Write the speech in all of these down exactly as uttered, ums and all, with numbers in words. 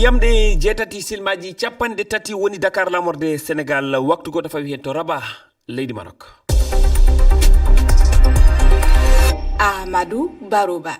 Ɗamɗe jeetati silmaaji capanɗe tati woni Dakar, laamorde Senegaal. Waktu goɗɗo fawi heen to Rabat, leydi Marok. Amadou Baroba.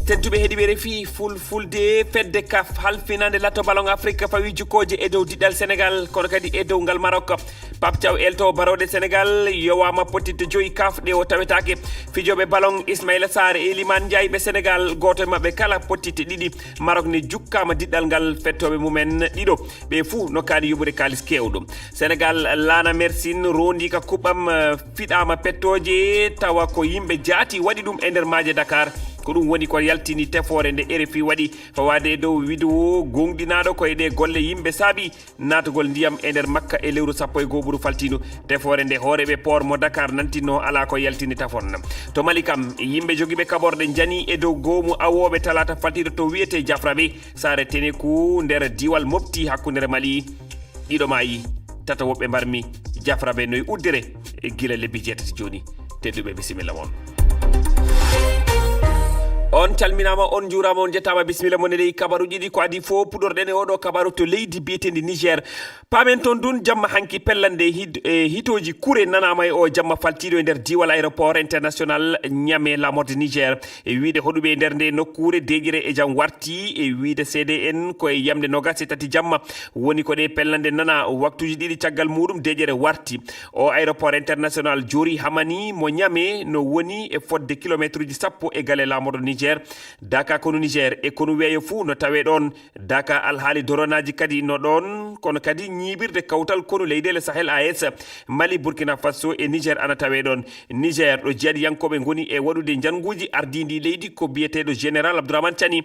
Tedduɓe heɗiɓe refi fulfulde, fedde kaf halfinaande lato ballon Afrique fawi jukkooje e dow diɗɗal Senegaal, kono kadi e dow ngal Marok. Pape Thiaw elto barooɗe Senegaal yowaama pottitte joyi kaf ɗe o tawetaake. Fijooɓe ballon Ismaïla Sarr e Iliman Ndiaye ɓe Senegaal, gooto e maɓɓe kala pottitte ɗiɗi. Marok ne jukkaama diɗɗal ngal fettooɓe mumen ɗiɗo. Ɓe fuu no kaani yoɓude kaalis keewɗo. Senegaal laana Mersin rondi ka kuɓɓam, eh, fiɗaama pettooje, tawa ko yimɓe jaati waɗi ɗum e nder maaje Dakar. Ko ɗum woni ko yaltini tefoore nde R F I waɗi fawaade e dow widewo goongɗinaaɗo ko e ɗe golle yimɓe saabi naatugol ndiyam e nder makka e lewru sappo e goo ɓuru faltiindu. Tefoore nde hooreeɓe port mo Dakar nantinno alaa ko yaltini tafon. To Mali kam, yimɓe jogiiɓe kaɓorɗe njani e dow goomu awooɓe talaata faltiiɗo to wiyetee Jafrabe, saare Teneku nder diiwal Mopti hakkunde Mali. Ɗiɗo maayi, tata woɓɓe mbarmi. Jafrabe noy uddere e gila lebbi jeetati jooni. Tedduɓe, bisimilla mon. On calminaama, on njuuraama, on njettaama, bisimilla mon e ley kabaruuji ɗi. Ko adii fof, puɗorɗen e oɗo kabaru to leydi biyetendi Niger. Paamen toon ɗum jamma hanki pellande hid-, e hitooji kure nanaama e o jamma faltiiɗo e nder diiwal aéroport international Niamey laamorde Niger. E wiyde hoɗuɓe e nder nde nokkuure deeƴre e jam warti, e wiyde C D N ko e yamde nogas e tati jamma. Woni ko ɗe pellande nana waktuuji ɗiɗi caggal muɗum deeƴre warti. O aéroport international Jori Hamani mo Niamey no woni e fodde kilomeetruuji sappo e gale laamorɗo Niger. Daka konu Niger e konu weeyo fuu no tawee ɗoon. Daka alhaali doronaaji kadi no ɗoon, kono kadi ñiiɓirde kawtal konu leyɗeele Sahel A S, Mali, Burkina Faso e Niger ana tawee ɗoon. Niger ɗo jihadiyankooɓe ngoni e waɗude njannguuji ardiindi leydi ko biyeteeɗo Général Abdourahmane Tiani.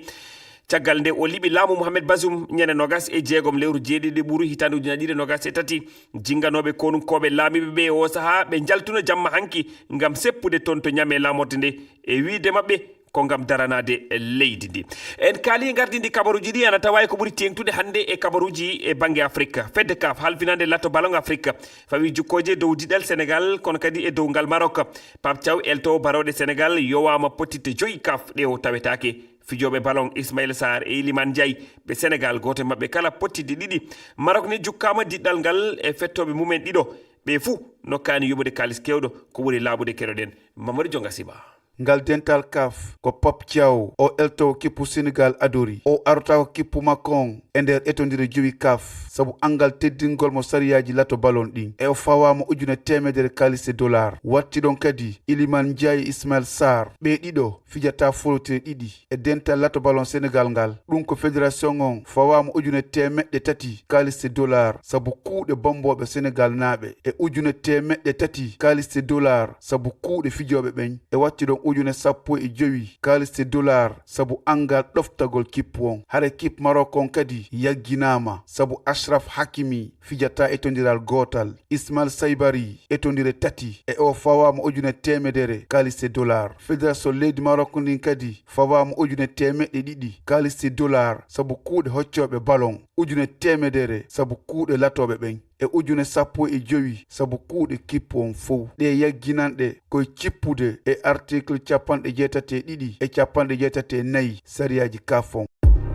Caggal nde o liɓi laamu Mohamed Bazoum ñande nogas e jeegom lewru jeeɗiɗi ɓuru hitaande ujunaaji ɗiɗi e nogas e tati, jinnganooɓe konunkooɓe laamiiɓe ɓe e o sahaa ɓe njaltuno jamma hanki ngam seppude toon to Niamey laamorde nde e wiyde maɓɓe ko ngam daranaade leydi ndi. En kaali ngardiindi kabaruuji ɗi ana tawa e ko ɓuri teeŋtude hannde e kabaruuji e bannge Afrik. Fedde kaf halfinaande lato ballon Afrik fawi jukkooje dow diɗal Senegaal, kono kadi e dow ngal Marok. Pape Thiaw elto barooɗe Senegaal yowaama pottitte joyi kaf ɗe o tawetaake. Fijooɓe ballon Ismaïla Sarr e Iliman Ndiaye ɓe Senegaal, gooto e maɓɓe kala pottitte ɗiɗi. Marok ne jukkaama diɗɗal ngal e fettooɓe mumen ɗiɗo. Ɓe fuu no kaani yoɓude kaalis keewɗo, ko ɓuri laaɓude keɗoɗen Mamadou Jonga Siba. Ngal dental kaf ko Pape Thiaw, o eltowo kippu Senegaal adori. O arotako kippu makko on e nder etondire jowi kaf, sabu anngal teddingol mo sariyaaji lato ballon ɗin. E o fawaama ujune teemedere kaalis e dollar. Watti ɗon kadi Iliman Ndiaye e Ismaïla Sarr. Ɓe ɗiɗo fijata folotire ɗiɗi e dental lato ballon Senegaal ngal. Ɗum ko fédération on fawaama ujune teemeɗɗe tati kaalis e dollar sabu kuuɗe bommbooɓe Senegaal naaɓe, e ujune teemeɗɗe tati kaalis e dollar sabu kuuɗe fijooɓe ɓen, e watti ɗon ujune sappo e jowi kaalis e dollar sabu anngal ɗoftagol kippu on. Hare kip Marok on kadi yagginaama sabu Achraf Hakimi fijata e tondiral gootal. Ismail Saibari e tondire tati, e o fawaama ujune teemedere kaalis e dollar. Fédération leydi Marok ndin kadi fawaama ujune teemeɗɗe ɗiɗi kaalis e dollar sabu kuuɗe hoccooɓe ballon, ujune teemedere sabu kuuɗe latooɓe ɓen, e ujune sappo e jowi sabu kuuɗe kippu on fow. Ɗe yagginanɗe koye cippude e article capanɗe jeetati e ɗiɗi e capanɗe jeetati e nayi sariyaaji kaf on.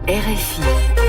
R F I.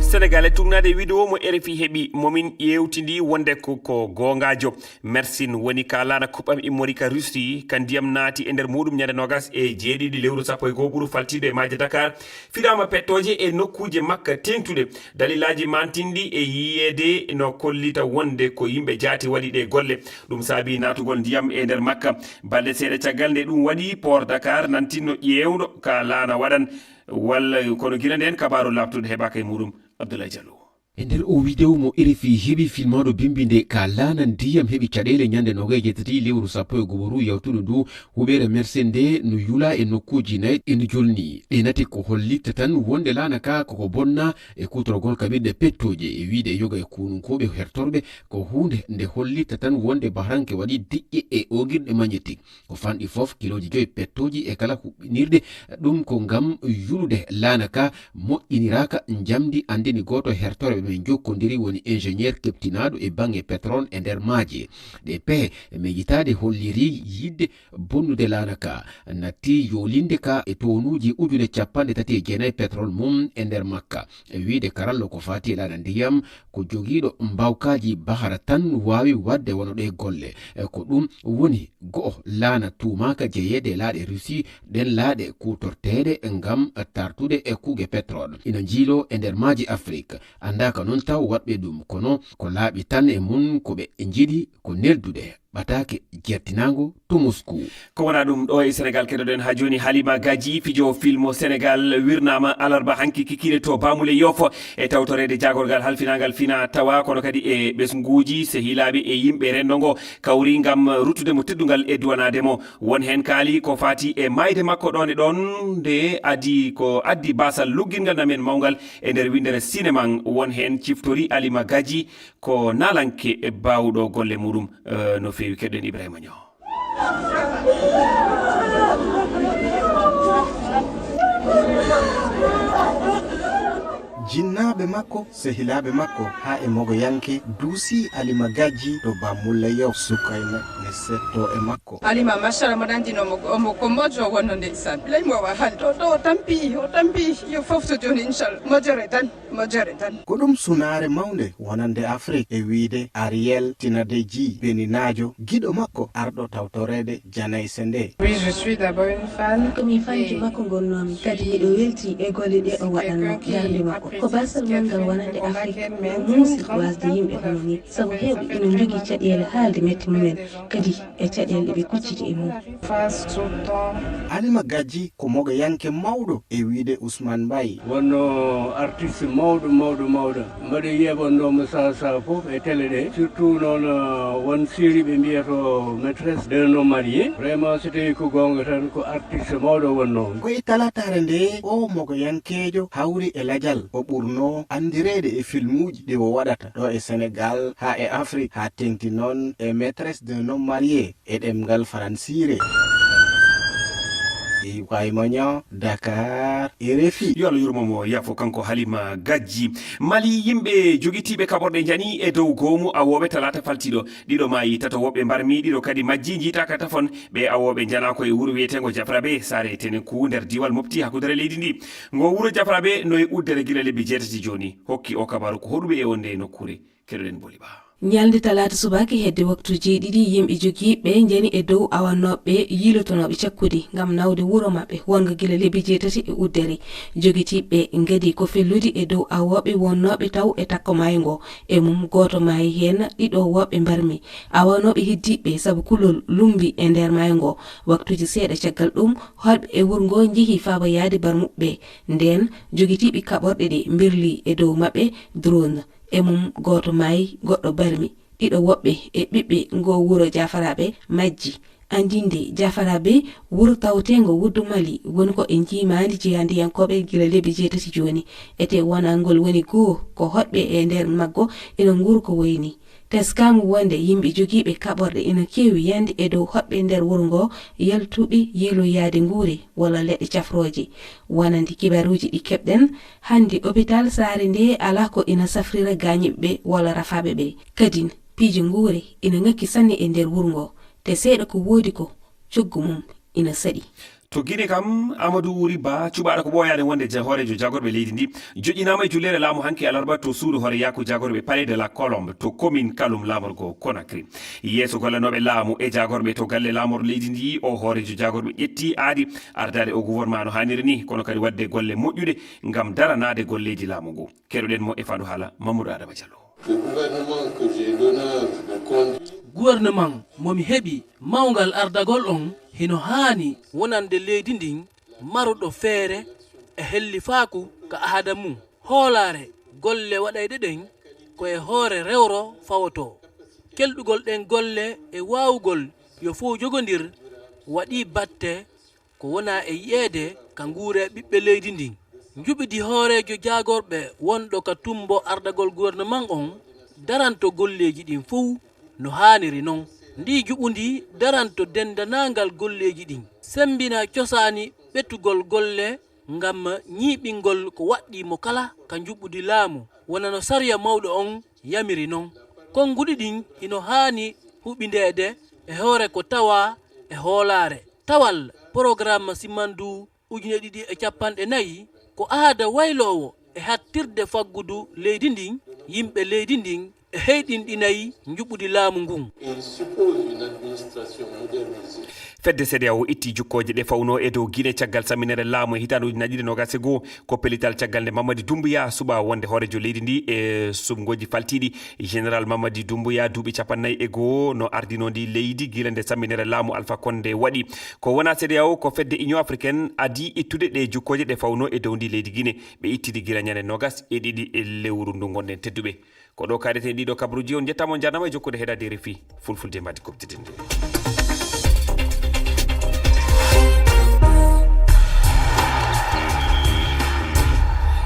Senegal e tugnaade e vidéo mo R F I heɓi, momin ƴeewtidi wonde ko, ko goongaajo. Mersin woni ka laana kuɓɓam immori ka Russie, ka ndiyam naati e nder muɗum ñande nogas e jeeɗiɗi lewru sappo e goo ɓuru faltiiɗo e maaje Dakar. Fiɗaama pettooje e nokkuuje makka teeŋtuɗe. Dalilaaji maantinɗi e yiyeede no kollita wonde ko yimɓe jaati waɗi ɗe golle. Ɗum saabii naatugol ndiyam e nder makka. Balɗe seeɗa caggal nde ɗum waɗi, Port Dakar nantinno ƴeewndo ka laana waɗan. Walla kono gila nden kabaaru laaɓtuɗo heɓaaka e muɗum. Abdoulaye Diallo. E nder o vidéo mo R F I heɓi filmaaɗo bimbi nde ka laana ndiyam heɓi caɗeele ñande noogay e jeetati lewru sappo e go'oru yawtuɗo ndu, huɓeere Mersin nde no yula e nokkuuji nayi e no jolni. Ɗe nati ko hollitta tan wonde laana ka koko bonna e kuutorgol kaɓirɗe pettooje, e wiide yoga e kununkooɓe hertorɓe ko huunde nde hollitta tan wonde bahranke waɗi diƴƴe e oogirɗe magnétique. Ko fanɗi fof kilooji joyi pettooji e kala huɓɓinirde, ɗum ko ngam yulude laana ka moƴƴiniraaka. Njamndi anndini gooto hertorɓe ɓe njokkondiri woni ingénieur keɓtinaaɗo e baŋŋe pétrole e nder maaje. Ɗe pehe miijitaade holliri yiɗde bonnude laana ka, natti yoolinde ka e toonuuji ujune capanɗe tati e jeenayi pétrole mum e nder makka. E wiyde karallo ko faati e laana ndiyam, ko jogiiɗo mbaawkaaji bahara tan waawi waɗde wano ɗee golle. E ko ɗum woni go'o laana tuumaaka jeyeede e laaɗe Russie, ɗen laaɗe kuutorteeɗe ngam tartude e kuuge pétrole. Ina njiiloo e nder maaje Afrik. Anndaaka noon taw waɗɓe ɗum, kono ko laaɓi tan e mum ko ɓe njiɗi ko neldude ɓataake jertinaango to Moscou. Ko wonaa ɗum ɗo e Senegal keɗoɗen haa jooni Halima Gadji, fijo filmo Senegal, wirnaama alarba hanki kikiiɗe to Bamule Yoff e tawtoreede jaagorgal halfinaangal fina tawa, kono kadi e ɓesnguuji, sehilaaɓe e yimɓe renndo ngo kawri ngam ruttude mo teddungal e duwanaade mo. Won heen kaali ko faati e maayde makko ɗoon e ɗoon, nde adii ko addi baasal lugginngal namen mawngal e nder winndere sineman. Won heen ciftori Halima Gadji ko naalanke baawɗo golle muɗum, eh, no feewi. Keɗen Ibrahima Niang. Jinnaaɓe makko, sehilaaɓe makko, haa e mogoyanke duusi Halima Gadji to Bamule Yoff. Sukayna ne setto e makko. Halima, machallah, mboɗo anndi no mo, omo ko moƴƴo wonno, ndeysaan. Ley mo wa hal. To, to o tampi, o tampi, yo fof to jooni, inchallah. Moƴƴere tan, moƴƴere tan. Ko ɗum sunaare mawnde wonande Afrik e wiyde Ariel Tinadeji, Beninaajo, giɗo makko arɗo tawtoreede janayse nde. Oui, je suis d'abord une fan. Ko mi fanjo makko ngonnoomi, kadi miɗo weltii e golle ɗe o waɗannoo darnde makko. Ko baasal manngal wonande Afrik, o muusi waasde yimɓe hono nii, sabu heewɓe ina njogii caɗeele haalde mette mumen, kadi e caɗeele ɗe ɓe kucciti e mum. Halima Gadji ko mogoyanke mawɗo e wiyde Ousmane Mbaye. Wonno artiste mawɗo, mawɗo, mawɗo. Mbaɗo yiya wonno mo saha saha fof e télé ɗe. Surtout noon, euh, won série ɓe mbiyata Maîtresse d'un homme marié. Vraiment, so tawi ko goonga tan, ko artiste mawɗo wonno. Ko e talataare nde o mogoyankeejo hawri e lajal. O ɓurno anndireede e filmuuji ɗi o waɗata ɗo e Senegal, haa e Afrik, haa teŋti noon e Maîtresse d'un homme marié e ɗemngal faransiire. Ibrahima Niang, Dakar, R F I. Yo Allah yurmo mo, yaafo kanko Halima Gadji. Mali, yimɓe jogitiiɓe kaɓorɗe njani e dow goomu awooɓe talaata faltiiɗo. Ɗiɗo maayi, tato woɓɓe mbarmi, ɗiɗo kadi majji, njiitaaka tafon. Ɓee awooɓe njanaa ko e wuro wiyeteengo Jafrabe, saare Tenenku, nder diiwal Mopti, hakkundeere leydi ndi. Ngo wuro Jafrabe no e uddere gila lebbi jeetati jooni. Hokki o kabaaru ko hoɗuɓe e on nde nokkuure. Keɗoɗen Boli Ba. Ñalnde talaata subaka hedde waktuuji jeeɗiɗi, yimɓe jogiiɓe njani e dow awannooɓe yiilotonooɓe cakkudi ngam nawde wuro maɓɓe wonngo gila lebbi jeetati e uddere. Jogiitiiɓe ngadi ko fellude e dow awooɓe wonnooɓe taw e takko maayo ngo. E mum gooto maayi heen, ɗiɗo woɓɓe mbarmi. Awanooɓe heddiiɓe sabu kulol lummbi e nder maayo ngo. Waktuuji seeɗa caggal ɗum, hoɗɓe e wuro ngo njehi faaboyaade barmuɓe. Ndeen, jogiitiiɓe kaɓorɗe ɗe mbirli e dow maɓɓe drone. E mum gooto maayi, goɗɗo barmi. Ɗiɗo woɓɓe e ɓiɓɓe ngoo wuro Jaafaraaɓe majji. Anndinde Jaafaraaɓe, wuro tawteengo wuddu Mali, woni ko e njiimaandi jeyandiyankooɓe gila lebbi jeetati jooni. Etee wonaa ngol woni goo ko hoɗɓe e nder maggo ina nguura ko wayi nii. Teskaama wonde yimɓe jogiiɓe kaɓorɗe ina keewi yande e dow hoɗɓe nder wuro ngoo, yaltuɓe yiiloyaade nguure walla leɗɗe cafrooje. Wonande kibaaruuji ɗi keɓɗen, hannde opitaal saare ndee alaa ko ina safrira gaañiiɓe ɓe walla rafaaɓe ɓe. Kadin, piiji nguure ina ŋakki sanne e nder wuro ngoo, te seeɗa ko woodi ko coggu mum ina saɗi. To Gine kam, Amadou Wuri Ba, cuɓaaɗo ko ɓooyaani wonde ja-, hooreejo jaagorɓe leydi ndi, joƴƴinaama e julleere laamu hanki alarba to suudu hooreyaaku jaagorɓe Palais de la Colombe to commune Kaloum laamorgo Conakry. Yeeso gollanooɓe laamu e jaagorɓe to galle laamorɗo leydi ndi, o hooreejo jaagorɓe ƴetti aadi ardaade o gouvernement no haaniri ni, kono kadi waɗde golle moƴƴuɗe ngam daranaade golleeji laamu ngu. Keɗoɗen mo e fandu haala Mamadou Adama Diallo. Le gouvernement que j'ai l'honneur de conduire. Gouvernement mo mi heɓi mawngal ardagol on hino haani wonande leydi ndin maruɗo feere e hellifaaku ka ahada mum. Hoolaare golle waɗayɗe ɗen ko e hoore rewro fawotoo. Kelɗugol ɗen golle e waawugol yo fow jogondir waɗii batte ko wonaa e yi'eede ka nguuree ɓiɓɓe leydi ndin. Njuɓudi hooreejo jaagorɓe wonɗo ka tummbo ardagol gouvernement on daranto golleeji ɗin fow no haaniri non. Ndii juɓudi daranto denndanaangal golleeji ɗin, semmbina cosaani ɓetugol golle ngam ñiiɓingol ko waɗɗii mo kala ka njuɓudi laamu. wona no sariya mawɗo on yamiri non. Konnguɗi ɗin hino haani huɓindeede e hoore ko tawaa e hoolaare. Tawal porogaraama Simandu ujine ɗiɗi e cappanɗe nayi ko aada wayloowo e hattirde faggudu leydi ndin, yimɓe leydi ndin e heyɗinɗinay njuɓɓudi laamu ngun. Il suppose une administration modernisée. Fedde C D A O itti jukkooje ɗe fawno e dow Guinée caggal samminere laamu e hitaande ujunaaji ɗiɗi e noogas e goo. Ko pellital caggal nde Mamadi Doumbouya suɓaa wonde hooreejo leydi ndi e suɓngooji faltiiɗi. Général Mamadi Doumbouya, duuɓi cappannayi e goo, no ardinoo ndi leydi gila nde samminere laamu Alpha Condé waɗi. Ko wonaa C D A O, ko fedde Union Africaine adii ittude ɗe jukkooje ɗe fawno e dow ndi leydi Guinée. Ɓe itti ndi gila ñande noogas e ɗiɗi e lewru ndu ngonɗen, tedduɓe. Ko ɗo kaaɗeten ɗiɗo kabaruuji. On njettaama, on njaarnaama e jokkude heɗaade R F I Fulfulde e mbaadi kuɓtidinde.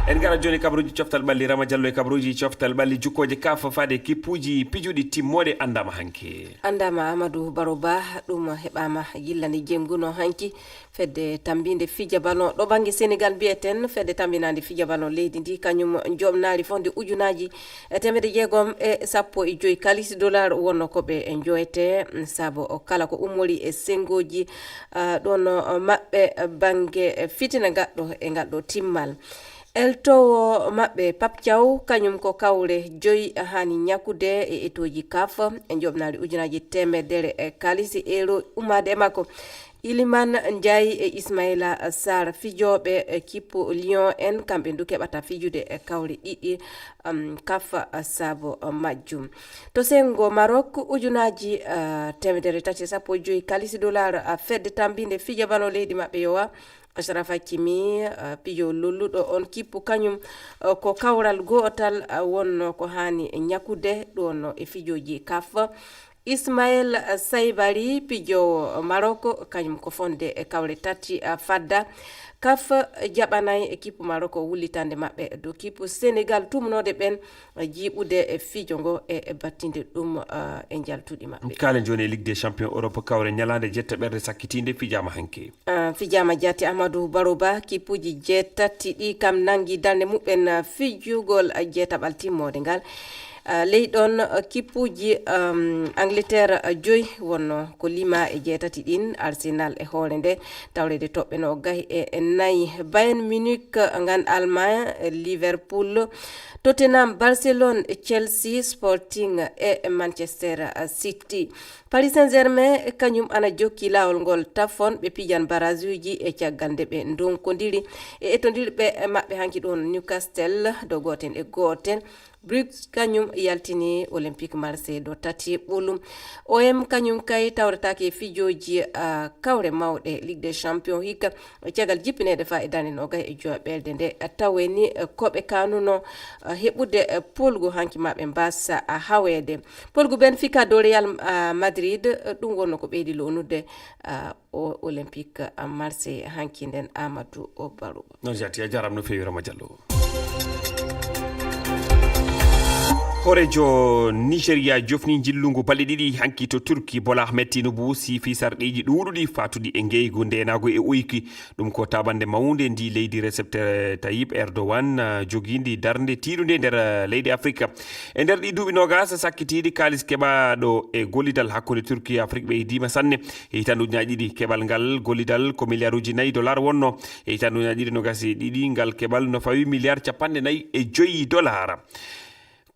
En ngara jooni kabaruuji coftal ɓalli. Rama Diallo e kabaruuji coftal ɓalli. Jukkooje kaf faade kippuuji pijuɗi timmooɗe anndaama hanki. Anndaama Amadou Baro Ba, ɗum heɓaama gilla nde jennguno hanki. Fedde tammbinde fija balon ɗo bannge Senegal, mbiyeten fedde tammbinaande fija balon leydi ndi, kañum joɓnaali fonde ujunaaji e teemedde jeegom e sappo e joy kalisi dollar wonno ko ɓe njoyete, sabu kala ko ummori e senngoji, ah, ɗon, ah, maɓɓe bannge fitina gaɗɗo e ngal ɗo timmal. Eltowo maɓɓe Pape Thiaw, kañum ko kawre joy haani ñakude e etooji kaf e joɓnaali ujunaaji teemedere e kalisi euro ummaade e makko. Iliman Ndiaye e Ismaila Sarr, fijooɓe kippu Lyon en, kamɓe du keɓata fijude e kawre ɗiɗi, um, kaf, uh, sabu, uh, majjum. To senngo Maroc, ujunaaji, uh, teemedere tati e sappo e joy kalisi dollar, uh, fedde tammbinde fija balon leydi maɓɓe yowa. Achraf Hakimi, uh, pijo lolluɗo on kippu, kañum, uh, ko kawral gootal, uh, wonno ko haani ñakude ɗon e fijooji kaf. Ismael Saibari, pijoowo Maroc, kañum ko fonde e kawre tati, uh, fadda. Kaf jaɓanay e kippu Maroc wullitande maɓɓe dow kippu Senegal, tumunoode ɓen jiiɓude e fijo ngo e, e battinde ɗum, uh, e njaltuɗi maɓɓe. Kaalen jooni e Ligue des Champions Europe, kawre ñalaande jettaɓerde sakkitiinde fijaama hanki. Ah, fijaama jaati Amadou Baro Ba, kippuuji jeetati ɗi kam nanngi darnde muɓɓen, ah, fijugol, ah, jeetaɓal timmoode ngal. Ah, ley ɗon, ah, kippuuji, um, Angleterre, ah, joyi wonno ko lima e jeetati ɗin, Arsenal e hoore nde, tawreede toɓɓe no gahi e, e nayi. Bayern Munich, ah, ngan Allemagne, eh, Liverpool, Tottenham, Barcelone, Chelsea, Sporting e Manchester, ah, City. Paris Saint-Germain, kañum ana jokki laawol ngol tafon, ɓe pijan baraajuuji e caggal nde ɓe ndonkodiri e etondirɓe maɓɓe hanki ɗon Newcastle dow gootel e gootel. Brugge kañum yaltini Olympique Marseille dow tati e ɓolum. O M kañum kay tawretaake e fijooji, ah, kawre mawɗe Ligue des Champions hikka. Caggal jippineede faa e darnde noogay e jowaɓerde nde, taweni ko ɓe kanuno heɓude polgu hanki ma ɓe mbasa haweede. Polgu Benfica dow Real, ah, Madrid, ɗum wonno ko ɓeydi lownude, ah, o Olympique Marseille hanki nden, Amadou Barou. Noon jaati, a jaaraama no feewi, Rama Diallo. Hooreejo Nigeria jofni njillu ngu balɗe ɗiɗi hanki to Turki, Bola Ahmed Tinubu, siifi sarɗiiji ɗuuɗuɗi faatuɗi e ngeygu, ndeenaagu e uyki. Ɗum ko taaɓannde mawnde ndi leydi Recep Tayyip Erdogan, ah, jogiindi darnde tiiɗunde nder, ah, leyɗe Afrika. E nder ɗii duuɓi noogaas sakkitiiɗi, kaalis keɓaaɗo e gollidal hakkunde Turki e Afrik ɓeydiima sanne. E hitaande ujunaaji ɗiɗi, keɓal ngal gollidal ko miliyaaruuji nayi dollar wonno. E hitaande ujunaaji ɗiɗi noogaas e ɗiɗi, ngal keɓal no fawi miliyar cappanɗe nayi e joyi dollar.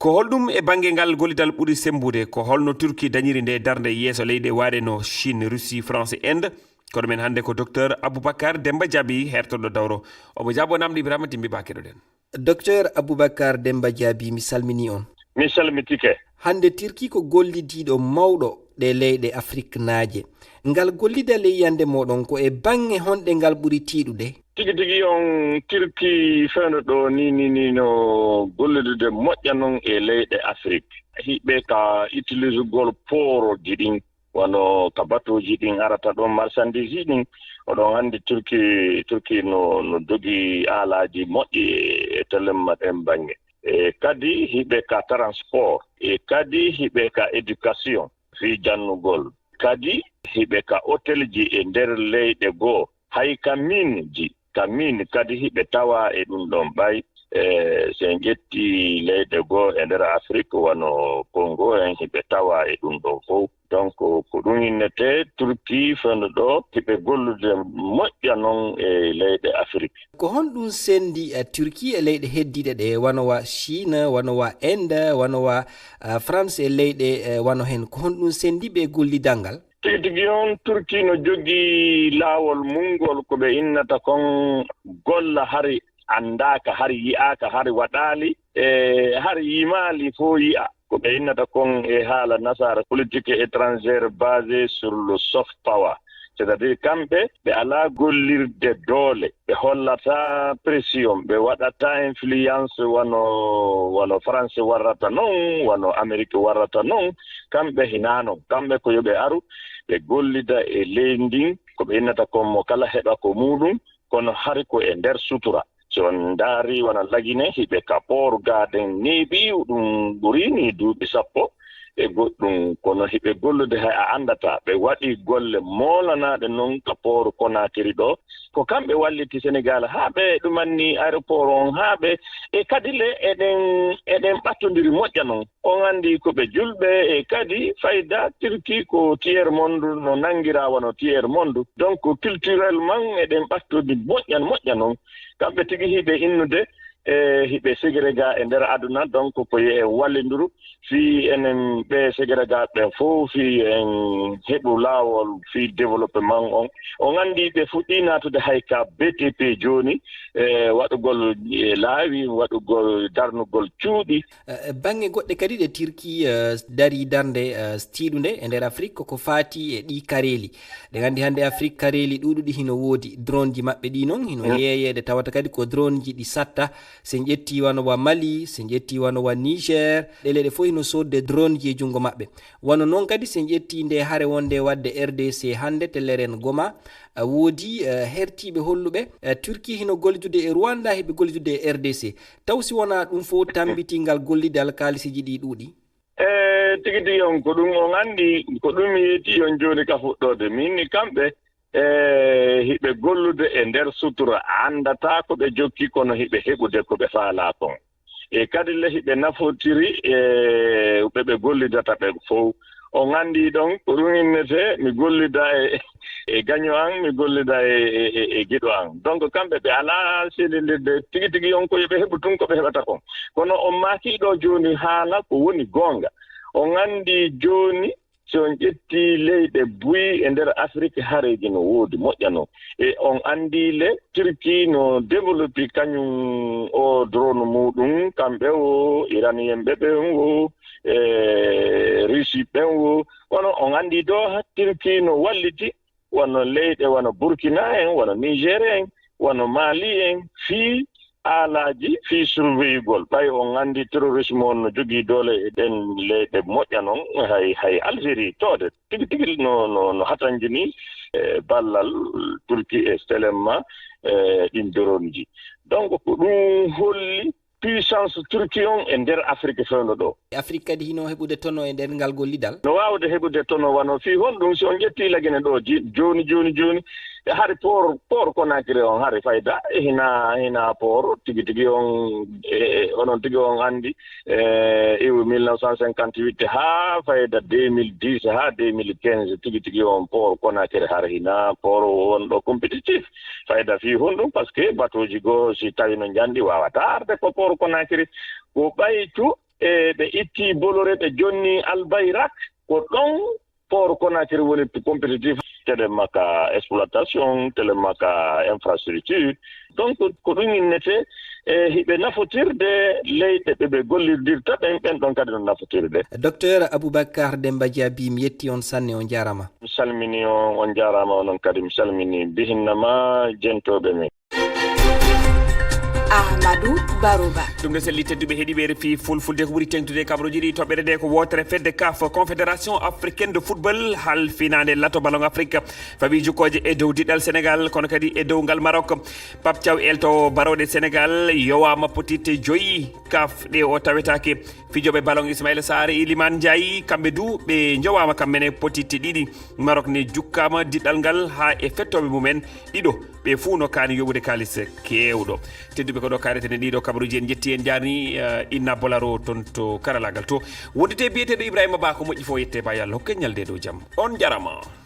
Ko holɗum e bannge ngal gollidal ɓuri semmbude? Ko holno Turki dañiri nde darnde yeeso leyɗe waaɗe no Chine, Russie, France, Inde? Koɗo men hannde ko Docteur Aboubacar Demba Diaby, hertorɗo dawro. Omo jaabo namde Ibrahima Timbi Ba, keɗoɗen. Docteur Aboubacar Demba Diaby, mi salmini on. Mi salmitike. Hannde Turki ko gollidiiɗo mawɗo ɗe leyɗe Afriknaaje. Ngal gollidal e yiyannde mooɗon, ko e baŋŋe honɗe ngal ɓuri tiiɗude? Tigi tigi on, Turki fewndo ɗo ni, ni, ni no gollidude moƴƴa non e leyɗe Afrik. Hiɓe ka utilisugol pooroji ɗin, wano ka batuuji ɗin arata ɗon, marchandise ɗin. Oɗon anndi Turki, Turki no, no dogi aalaaji moƴƴi e telemma ɗen baŋŋe. E kadi hiɓe ka transport, e kadi hiɓe ka éducation, fii jannugol. Kadi hiɓe ka hotelji e nder leyɗe goo. Hay ka miinji, ka miin kadi hiɓe tawa e ɗum ɗon ɓay. E, so en ƴetti leyɗe goo e nder Afrik, wano Congo en, hiɓe tawa e ɗum ɗoo fof. Donc, ko ɗum innetee Turki fewndo ɗoo, hiɓe gollude moƴƴa noon e leyɗe Afrik. Ko honɗum senndi, eh, Turki e leyɗe heddiiɗe ɗe, wano wa Chine, wano wa Inde, wano wa, eh, France e leyɗe, eh, wano heen? Ko honɗum senndi ɓe gollidal ngal? Tigi tigi on, Turki no jogii laawol mum ngol, ko ɓe innata kon golla hari anndaaka, hari yi'aaka, hari waɗaali, e hari yimaali fof yi'a. Ko ɓe innata kon e haala nasaara politique étrangère basée sur le soft power. C'est-à-dire, kamɓe, ɓe alaa gollirde doole, ɓe hollataa pression, ɓe waɗataa influence wano, wano France warrata non, wano Amérique warrata non. Kamɓe hinaa non. Kamɓe ko yo ɓe aru, ɓe gollida e leydi ndin, ko ɓe innata kon mo kala heɓa ko muuɗum, kono hari ko e nder sutura. So on ndaari wano Lagine, hiɓe ka port Gaden neeɓi, ɗum ɓuri ni duuɓi sappo e goɗɗum, kono hiɓe gollude hay a anndataa. Ɓe waɗi golle moolanaaɗe non ka port Conakry ɗo. Ko kamɓe walliti Senegal haa ɓe ɗumanni aéroport on, haa ɓe, e kadi le eɗen, eɗen ɓattondiri moƴƴa non. On anndi ko ɓe julɓe, e kadi fayda Turki ko tiers monde, no nanngiraa wano tiers monde. Donc, culturellement, eɗen ɓattodi moƴƴan, moƴƴa non. Kamɓe tigi hiɓe innude, e hiɓe ségrégé e nder aduna, donc ko yo en wallinduru fii enen ɓe ségrégé ɓen fof, fii en heɓu laawol fii développement on. On anndi ɓe fuɗɗii naatude hay ka B T P jooni, e waɗugol, e laawi, waɗugol darnugol cuuɗi. Eh, bannge goɗɗe kadi ɗe Turki, eh, darii darnde, eh, tiiɗunde e nder Afrik, ko ko faati e ɗii kareeli. Ɗen anndi hannde Afrik kareeli ɗuuɗuɗi hino woodi. Droneji maɓɓe ɗi non hino yeeyeede, tawata kadi ko droneji ɗi satta. So en ƴetti wano wa Mali, so en ƴetti wano wa Niger, ɗe leyɗe fof hino sodde droneji e junngo maɓɓe. Wano non kadi so en ƴetti nde hare wonde waɗde R D C hannde, telleren Goma, a woodi, eh, hertiiɓe holluɓe, eh, Turki hino gollidude e Rwanda, hiɓe gollidude e R D C. Taw si wonaa ɗum fof tambitingal gollidal kaalisiji ɗi ɗuuɗi? E, tigi tigi on, ko ɗum on anndi, ko ɗum mi yeeti on jooni ka fuɗɗoode. Min ni kamɓe, e, hiɓe gollude e nder sutura, anndataa ko ɓe jokki, kono hiɓe heɓude ko ɓe faalaa kon. E kadi le hiɓe nafotiri e ɓe ɓe gollidata ɓe fow. On anndi ɗon ko ɗum innetee mi gollida e, e gaño an, mi gollida e, e, e, e giɗo an. Donc, kamɓe ɓe alaa seedindirde tigi tigi on ko yo ɓe heɓu tun ko ɓe heɓata kon. Kono on maakii ɗo jooni haala ko woni goonga. On anndi jooni, si on ƴetti leyɗe buy e nder Afrik, hareeji no woodi, moƴƴa no. E on anndi le, Turki no développé kañum o drone muuɗum, kamɓe o, Iranien ɓe ɓen o, e Russie ɓen o. Kono on anndi do, Turki no walliti wano leyɗe wano Burkina en, wano Niger en, wano Mali en, fii aalaaji, fii surveillugol. Ɓay on anndi terrorisme on no jogii doole e ɗen leyɗe moƴƴa non, hay, hay Algérie toode. Tigi tigi no, no, no hatanjini, e, ballal Turki e Stelemma, e, ɗin doronji. Donc, ko ɗum holli puissance Turki on e nder Afrik fewndo ɗo. E Afrik kadi hino heɓude tono e nder ngal gollidal? No waawde heɓude tono wano fii honɗum? Si on ƴetti Lagine ɗo ji-, jooni, jooni, jooni, e hari port, port Conakry on hari fayda, e hina, hina port tigi tigi on, e, e, onon tigi on anndi, e, iwu mille neuf cent cinquante-huit haa fayda deux mille dix haa deux mille quinze, tigi tigi on port Conakry hari hina port wonɗo compétitif. Fayda fii honɗum? Parce que batooji goo, si tawi no njanɗi, waawata arde ko port Conakry. Ko ɓaytu, e, ɓe itti Bolloré, ɓe jonni Albayrak, ko ɗon port Conakry woni compétitif. Tele makka exploitation, tele makka infrastructure. Donc, ko ɗum innetee, e, hiɓe nafotirde leyɗe ɓe ɓe gollirdirta ɓen, ɓen ɗon kadi no nafotirde. Docteur Aboubacar Demba Diaby, mi yetti on sanne, on jaarama. Mi salmini on, on jaarama onon kadi. Mi salmini bihinnama jentooɓe men. Ahmadou Baroba. Ɗum ne selli tedduɓe heɗiɓe R F I Fulfulde, ko ɓuri teŋtude e kabaruji ɗi toɓɓere nde ko wootere fedde CAF, Confédération Africaine de Football, halfinaande lato Ballon Afrique, fawi jukkooje e dow diɗɗal Sénégal, kono kadi e dow ngal Maroc. Pape Thiaw, elto barooɗe Sénégal, yowaama potitte joyi CAF ɗe o tawetaake. Fijooɓe ballon Ismaïla Sarr e Iliman Ndiaye, kamɓe du ɓe njowaama kamɓe ne potitte ɗiɗi. Maroc ne jukkaama diɗɗal ngal haa e fettooɓe mumen ɗiɗo. Ɓe fuu no kaani yoɓude kaalis keewɗo. Tedduɓe, ko ɗo kaareten e ɗiɗo kabaruuji. En njetti, en njaarni eh, Inna Bolaro toon to karalaagal to. Wonde te biyeteeɗo Ibrahima Ba, ko moƴƴi fof yette Ba, yo Allah hokke ñalde dow jam. On njarama.